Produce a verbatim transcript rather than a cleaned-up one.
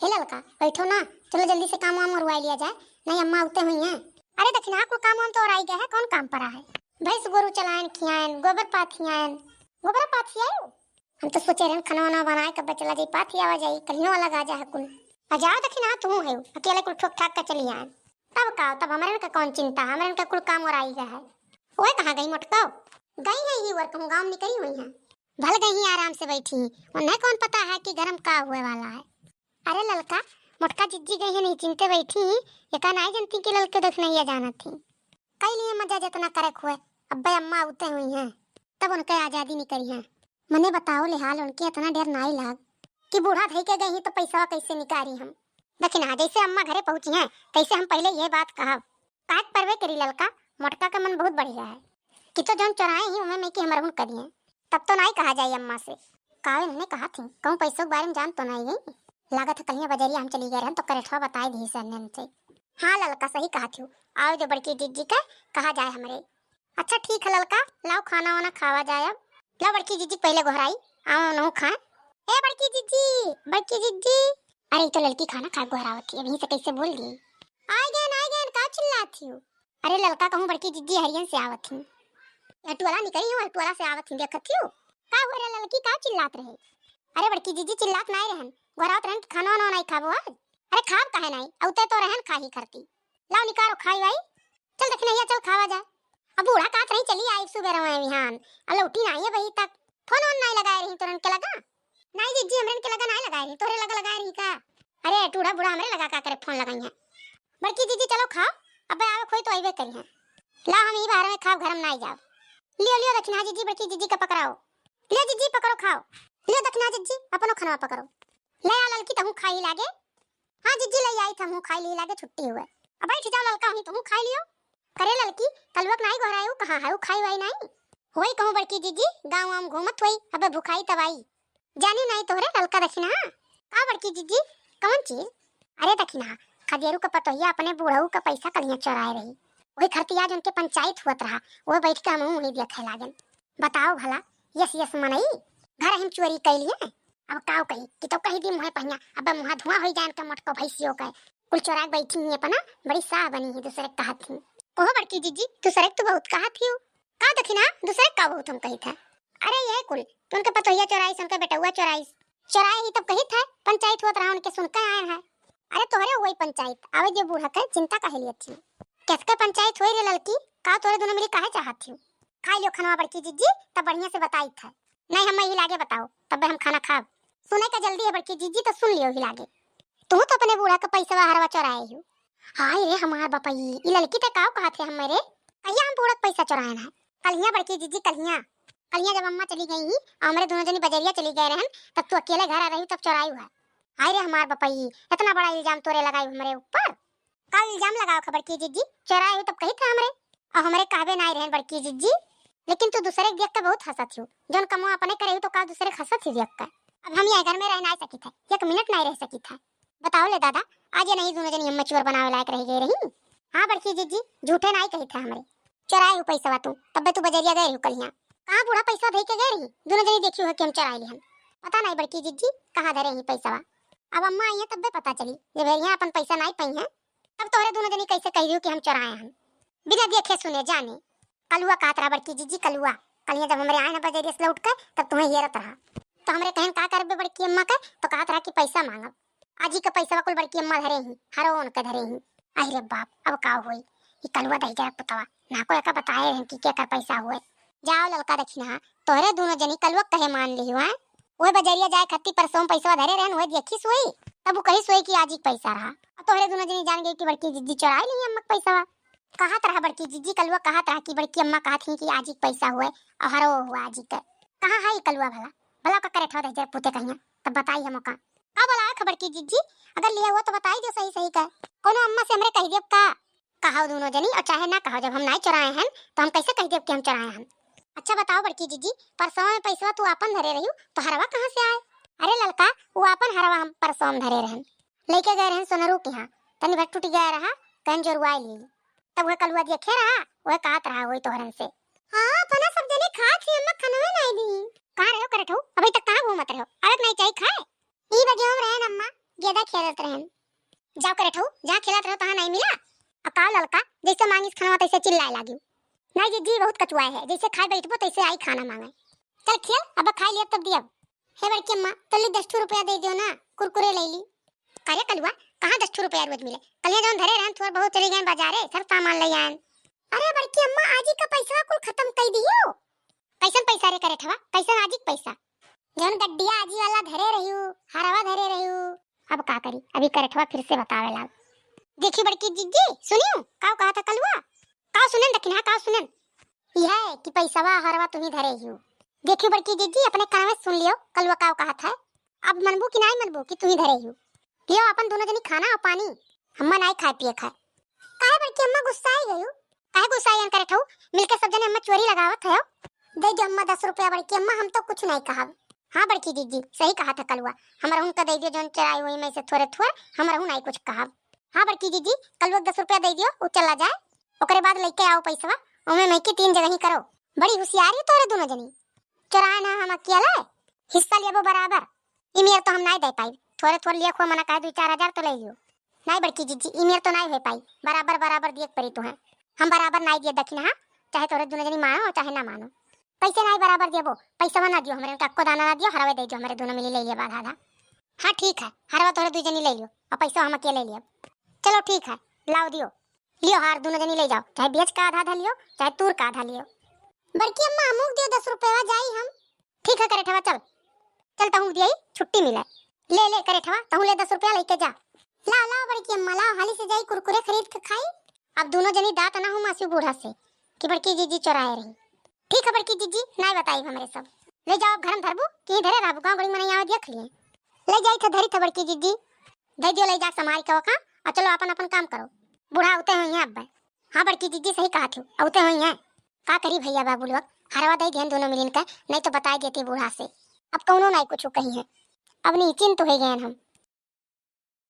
ए ललका, बैठो ना, चलो जल्दी से काम वाम ओरवाई लिया जाए, नहीं अम्मा उते हुई हैं। अरे दखिनहा, कुल काम वाम तो ओराई गया है, कौन काम परा है? भैंस गोरू चलायन, खियायन, गोबर पाथियायन। गोबर पाथियायो? हम तो सोचे रहन खाना वाना बनाए, कब चला जाई, पाथियावा जाई, कहियो अलग आ जा है कुल। आ जाओ दखिनहा, तू है अकेले कुल ठोक ठाक के चली आयन। तब का, तब हमरन का कौन चिंता, हमरन का कुल काम ओराई गया है। ओए, कहाँ गई मोटको? गई है ही और कहूँ गाँव निकली हुई है। भल गई ही आराम से बैठी, उन्हें कौन पता है कि गरम का हुए वाला है। अरे ललका, मोटका जिज्जी गई है नहीं चिंते बैठी ही, एका नाई जनती कि ललके देख नहीं जाना थी। कई लिए मजा जितना करे खुए, अब्बे अम्मा उते हुई हैं, तब उनके आजादी निकली है। मने बताओ ले हाल उनके इतना डर नाई लाग कि बूढ़ा धई के गई ही तो पैसा कैसे निकारी हम। दखिनहा, जैसे अम्मा घरे पहुँची हैं, तैसे हम पहले ये बात कहब। काहे परवे करी ललका, मोटका का मन बहुत बढ़िया है। कि तो जौन चोराए ही उमे में कि हमरहुन करिए, तब तो नाई कहा जाई अम्मा से। कावे उन्हें कहा थी, कहूँ पैसों के बारे में जान तो नाई गई। लागत है कहिया बजरिया हम चली गए रहन तो करेठवा बताए दी से अन्न से। हाँ ललका, सही कहा थी, आओ जो बड़की जिज्जी के कहा जाए हमरे। अच्छा ठीक है ललका, लाओ खाना वाना खावा जाए अब। लाओ बड़की जिज्जी पहले गोहराई, आओ उन्हों खाए। ए बड़की जिज्जी, बड़की जिज्जी। अरे, ई तो ललकी खाना खा गोहरावत थी, अभी से कैसे बोल दी? आय गयन, आय गयन, का चिल्लात थी? अरे ललका, कहूँ बड़की जिज्जी हरियन से आवत थी। यह टोला निकली हूँ, टोला से आवत थी, देखत थी। का हुआ रे ललकी, का चिल्लात रहे? अरे बड़की जिज्जी चिल्लात नाई रहन, गोहरावत रहन कि खाना वाना नाई खाबो आज। अरे खाब काहे नाई, औते तो रहन खाही खरती। लाओ निकारो खाई वाई। चल दखिनहिया, चल खावा जाए। अब बूढ़ा कहत रही चली आई सुबह रहे बिहान, अब लौटी नाई है वही तक। फोन वोन नाई लगाए रही तोरन के लगा? नाई जिज्जी, हमरन के लगा नाई लगाए रही, तोहरे लगा लगाए रही का? अरे टूढ़ा बूढ़ा हमरे लगा का करे फोन लगाई है। बड़की जिज्जी चलो खाओ, अब आवे खोई तो अइबे करी है। ला हम ई बाहर में खाब, घर में नाई जाब। लियो लियो दखिनहा जिज्जी, बड़की जिज्जी का पकड़ाओ। लियो जिज्जी पकड़ो खाओ। लियो दखिनहा जिज्जी अपनो खनवा पकड़ो। ले आ ललकी तहूँ खाई लागे। हाँ जिज्जी, ले आई, तहूँ खाई ली लागे, छुट्टी हुए। अब बैठ जाओ ललका, वहीं तहूँ खाई लियो। करे ललकी, कलुआ के नाई गोहराए, ऊ कहाँ है, ऊ खाई वाई नाई? होई कहूँ बड़की जिज्जी, गाँव वाम घूमत होई, अबे भुखाई तब आई। जानी नाई तोहरे ललका दखिनहा। का बड़की जिज्जी, कौन चीज? अरे दखिनहा, खदेरू का पतोहिया अपने बूढ़ऊ का पैसा कलिया चोराए रही। वही खरती आज उनके पंचायत हुअत रहा, वो बैठ के हमहूँ वहीं देखे लागन। बताओ भला, यस यस मनई, घर हम चोरी कैलिए। अब काव कही कि तो कही दी मुँहे पहिया, अब मुँहा धुआं होई जान के मोटको भैंसियों के। कुल चोराक बैठी ही अपना, बड़ी साह बनी ही, दूसरे के कहत ही। ओहो बड़की जिज्जी, दूसरे के तो बहुत कहत ही हो। का दखिनहा, दूसरे का बहुत हम कही था? अरे यह कुल, कि उनके पतोहिया चोराइस, उनके बेटउआ चोराइस। चोराए ही तब कही था, पंचायत हुआ तरह उनके सुन के आए हैं। अरे तोहरे हुई पंचायत, आवे जो बूढ़ा के चिंता काहे लिए थी? किसके पंचायत हुई रे ललकी, का तोहरे दोनों मिली काहे चाहत थी? खाई लियो खनवा बड़की जिज्जी, तब बढ़िया से बताई था। नहीं, हम ही लागे बताओ, तब हम खाना खाब। सुने का जल्दी है बड़की जिज्जी, तो सुन लियो ही लागे। तू तो अपने बूढ़ा का पैसा हरवा चोराए हो। हाय रे हमार बपई, ई ललकी ते काव कहत है हमरे? कहिया हम बूढ़ा का पैसा चोराए ना? कलिया बड़की जिज्जी, कलिया। कलिया जब अम्मा चली गई ही, हमरे दोनों जनी बजरिया चली गए रहन, तब तू अकेले घर आ रही, तब चोराई हुआ। हाय रे हमार बपई, इतना बड़ा इल्जाम तोरे लगाई हमरे ऊपर। का इल्जाम लगाओ खबर की जिज्जी, चोराए हो तब कही था हमरे। और हमरे कहबे नाई रहन बड़की जिज्जी, लेकिन तू दूसरे के देख के बहुत हंसत हो। जौन कमवा अपने करे हो तो का दूसरे के हंसत हो देख के? अब हम यह घर में रह नाई सकी था, एक मिनट नाई रह सकी था। बताओ ले दादा, आज ये नहीं दोनों जनी हम चोर बनावे लायक रह गए रही। हाँ बड़की जिज्जी, झूठे नाई कही था हमरे। चोराए हो पैसा तू, तब्बे तू बजरिया गए रही कलिया। कहाँ बूढ़ा पैसा दे के गए रही? दोनों जनी देखी हो कि हम चोराए लिहन। पता नहीं बड़की जिज्जी, कहाँ धरे ही पैसा। अब अम्मा आई है तब्बे पता चली, जब यहाँ अपन पैसा नाई पाई है। तब तोहरे दोनों जनी कैसे कह रही हो कि हम चोराए हन? बिना देखे सुने जाने। कलुआ कहत रहा बड़की जिज्जी, कलुआ। कलिया जब हमरे आए ना बजरिया से लौट के, तब तुम्हें हेरत रहा। तो हमरे कहन का करबे बड़की अम्मा के, तो कहत रहा कि पैसा मांगब। आजी के पैसा कुल बड़की अम्मा धरे ही, हरो उनके धरे ही। अहि रे बाप, अब का होई? ई कलुआ दहिजरा पुतवा, ना को एका बताए रहन कि केकर पैसा हुए। जाओ ललका दखिनहा, तोहरे दोनों जनी कलुआ कहे मान लियो, हैं? ओए बजरिया जाए खत्ती परसों पैसा धरे रहन, ओए देखी सोई, तब वो कही सोई कि आजी के पैसा रहा। अब तोहरे दोनों जनी जान गई कि बड़की जिज्जी चोराई ली अम्मा के पैसा। कहत रहा बड़की जिज्जी, कलुआ कहत रहा कि बड़की अम्मा कहत ही कि आजी के पैसा हुए और हरो हुआ आजी के। कहाँ है ई कलुआ भला? भला का करे ठो दहिजरा पुते कहिया, तब बताई हमका। का बोला है खबर की जिज्जी? अगर लिया हुआ तो बताई दियो सही सही का। कोनो अम्मा से हमरे कही देब का? कहाओ दोनों जनी और चाहे ना कहाओ, जब हम नाई चोराए हन तो हम कैसे कही देब कि हम चोराए हन? अच्छा बताओ बड़की जिज्जी, परसवा में पैसवा तू आपन धरे रही तो हरवा कहाँ से आए? अरे ललका, वो आपन हरवा हम परसवा में धरे रहन, लेके गए रहन सोनरू के यहाँ, तनी भर टूट गया रहा, कहन जोरुआए ली। तब वह कलुआ देखे रहा, वह कहत रहा होई तोहरन से। हाँ, अपना सब जने खात ही, अम्मा खनवे नाई दी। कहाँ रहो करत हो? अभी तक कहाँ घूमत रहो? आवत नाई चाही खाए? ई बगिया में रहन अम्मा, गेदा खेलत रहन। जाओ करे ठऊ, जहाँ खेलत रहो तहाँ नहीं मिला। अकाव ललका, जैसे मांगिस खाना तैसे चिल्लाए लागी। नहीं जीजी, बहुत कचुआए है, जैसे खाए बैठबो तैसे आई खाना मांगे। चल खेल, अब खाई लियब तब दियब। हे बड़की अम्मा, तो ली दस ठो रुपया दे दियो ना, कुरकुरे ले ली। अरे कलुआ, कहाँ दस ठो रुपया रोज मिले? कलिया जौन धरे रहन थोड़ बहुत चली गए बाजारे, सब सामान ले आयन। अरे बड़की अम्मा, आजी का पैसा कुल खत्म कर दियो। कैसन पैसा रे करे ठवा? कैसन आजी के पैसा? जौन गड्डिया आजी वाला धरे रहियो, हरवा धरे रहियो। अब का करी, अभी करे ठवा फिर से बतावे लाग। देखी बड़की जीजी, सुनियो, काव कहा था कलुआ? काव सुनन दखिना, काव सुनन? यह है कि पैसवा हरवा तुम्ही धरे हियो। देखियो बड़की जीजी, अपने कान में सुन लियो, कलुआ काव कहा था। अब मनबू कि नाई मनबू कि तुम्ही धरे हियो? लियो अपन दोनों जनी खाना और पानी, हम्मा नाई खाए पिए खाए। काहे बड़की अम्मा गुस्साई गई हो? काहे गुस्साई करे ठऊ? मिलके सब जने अम्मा चोरी लगावत है। दे दो अम्मा दस रुपया बड़की अम्मा, हम तो कुछ नहीं कहब। हाँ बड़की जीजी, सही कहा था कलुआ, हमारा उनका दे दियो जौन चराई हुई में से थोड़े थोड़, हमारा हूँ नहीं कुछ कहब। हाँ बड़की जीजी, कलुआ के दस रुपया दे दियो, वो चला जाए, ओकरे बाद लेके आओ पैसवा, ओमे मैं की तीन जगह ही करो। बड़ी होशियारी तोरे दोनों जनी, चोराए ना हम अकेले, हिस्सा लेबो बराबर। ई मेर तो हम नाई दे पाई, थोड़े थोड़े लिए खो मना कहे दो चार हजार तो ले लियो। नाई बड़की जीजी, ई मेर तो नाई हो पाई, बराबर बराबर दिए के पड़ी तू है। हम बराबर नाई दिए दखिना, हाँ, चाहे तोरे दोनों जनी मानो चाहे ना मानो। कैसे नाई बराबर देबो? पैसा ना दियो हमरे, उनका को दाना ना दियो, हरवे दे दियो हमरे दोनों मिली ले लिए आधा आधा। हाँ ठीक है, हरवा तोरे दो जनी ले लियो और पैसा हम अकेले ले लियो। चलो ठीक है, लाओ दियो, लियो हार दोनों जनी ले जाओ, चाहे बेच का आधा आधा लियो, चाहे तूर का आधा लियो। बड़की अम्मा अमुक दियो दस रुपया, जाई हम। ठीक है करे ठवा, चल चल, तहूँ दिया छुट्टी मिले। ले ले करे ठवा, तहूँ ले दस रुपया लेके जा। लाओ लाओ बड़की अम्मा लाओ, हाली से जाई कुरकुरे खरीद के खाई। अब दोनों जनी दांत ना हूँ मासी बूढ़ा से कि बड़की जीजी चोराए रही। ठीक है बड़की जीजी, नाई बताई हमरे सब। ले जाओ अब घर में धरबू कि धरे रहबू, गाँव गड़ी में नहीं आवे देख लिए। ले जाई था धरी था बड़की जीजी, दे दियो ले जा समारी का वका और चलो अपन अपन काम करो। बूढ़ा उते हुई है अब। हाँ बड़की जीजी सही कहा थी, उते हुई है। का करी भैया बाबू लोग, हरवा दे दिहन दोनों मिलिन का, नहीं तो बताई देती बूढ़ा से। अब कौनो नाई कुछ कही है, अब निश्चिंत हो गए हम।